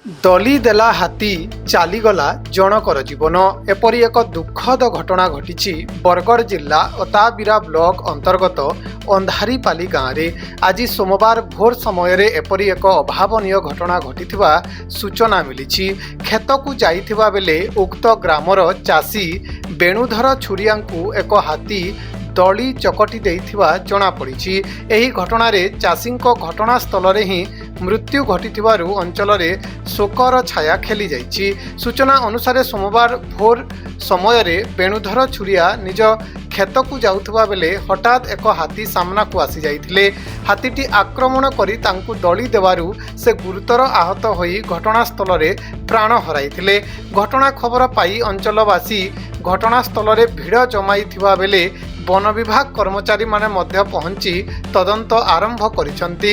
ଦଳିଦେଲା ହାତୀ, ଚାଲିଗଲା ଜଣକର ଜୀବନ। ଏପରି ଏକ ଦୁଃଖଦ ଘଟଣା ଘଟିଛି ବରଗଡ଼ ଜିଲ୍ଲା ଅତାବିରା ବ୍ଲକ ଅନ୍ତର୍ଗତ ଅନ୍ଧାରୀପାଲି ଗାଁରେ। ଆଜି ସୋମବାର ଭୋର ସମୟରେ ଏପରି ଏକ ଅଭାବନୀୟ ଘଟଣା ଘଟିଥିବା ସୂଚନା ମିଳିଛି। କ୍ଷେତକୁ ଯାଇଥିବା ବେଳେ ଉକ୍ତ ଗ୍ରାମର ଚାଷୀ ବେଣୁଧର ଛୁରିଆଙ୍କୁ ଏକ ହାତୀ ଦଳି ଚକଟି ଦେଇଥିବା ଜଣାପଡ଼ିଛି। ଏହି ଘଟଣାରେ ଚାଷୀଙ୍କ ଘଟଣାସ୍ଥଳରେ ହିଁ ମୃତ୍ୟୁ ଘଟିଥିବାରୁ ଅଞ୍ଚଳରେ ଶୋକର ଛାୟା ଖେଳିଯାଇଛି। ସୂଚନା ଅନୁସାରେ, ସୋମବାର ଭୋର ସମୟରେ ବେଣୁଧର ଛୁରିଆ ନିଜ କ୍ଷେତକୁ ଯାଉଥିବା ବେଳେ ହଠାତ୍ ଏକ ହାତୀ ସାମ୍ନାକୁ ଆସିଯାଇଥିଲେ। ହାତୀଟି ଆକ୍ରମଣ କରି ତାଙ୍କୁ ଦଳି ଦେବାରୁ ସେ ଗୁରୁତର ଆହତ ହୋଇ ଘଟଣାସ୍ଥଳରେ ପ୍ରାଣ ହରାଇଥିଲେ। ଘଟଣା ଖବର ପାଇ ଅଞ୍ଚଳବାସୀ ଘଟଣାସ୍ଥଳରେ ଭିଡ଼ ଜମାଇଥିବା ବେଳେ ବନ ବିଭାଗ କର୍ମଚାରୀମାନେ ମଧ୍ୟ ପହଞ୍ଚି ତଦନ୍ତ ଆରମ୍ଭ କରିଛନ୍ତି।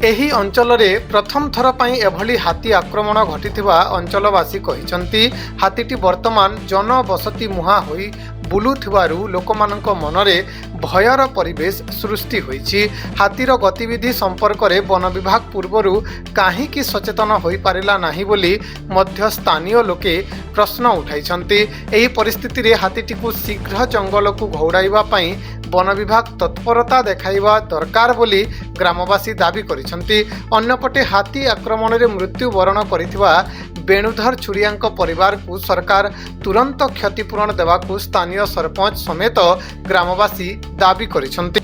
ଏହି ଅଞ୍ଚଳରେ ପ୍ରଥମ ଥର ପାଇଁ ଏଭଳି ହାତୀ ଆକ୍ରମଣ ଘଟିଥିବା ଅଞ୍ଚଳବାସୀ କହିଛନ୍ତି। ହାତୀଟି ବର୍ତ୍ତମାନ ଜନବସତି ମୁହାଁ ହୋଇ ବୁଲୁଥିବାରୁ ଲୋକମାନଙ୍କ ମନରେ ଭୟର ପରିବେଶ ସୃଷ୍ଟି ହୋଇଛି। ହାତୀର ଗତିବିଧି ସମ୍ପର୍କରେ ବନ ବିଭାଗ ପୂର୍ବରୁ କାହିଁକି ସଚେତନ ହୋଇପାରିଲା ନାହିଁ ବୋଲି ମଧ୍ୟ ସ୍ଥାନୀୟ ଲୋକେ ପ୍ରଶ୍ନ ଉଠାଇଛନ୍ତି। ଏହି ପରିସ୍ଥିତିରେ ହାତୀଟିକୁ ଶୀଘ୍ର ଜଙ୍ଗଲକୁ ଘଉଡ଼ାଇବା ପାଇଁ ବନ ବିଭାଗ ତତ୍ପରତା ଦେଖାଇବା ଦରକାର ବୋଲି ଗ୍ରାମବାସୀ ଦାବି କରିଛନ୍ତି। ଅନ୍ୟପଟେ ହାତୀ ଆକ୍ରମଣରେ ମୃତ୍ୟୁବରଣ କରିଥିବା ବେଣୁଧର ଛୁରିଆଙ୍କ ପରିବାରକୁ ସରକାର ତୁରନ୍ତ କ୍ଷତିପୂରଣ ଦେବାକୁ ସ୍ଥାନୀୟ ସରପଞ୍ଚ ସମେତ ଗ୍ରାମବାସୀ ଦାବି କରିଛନ୍ତି।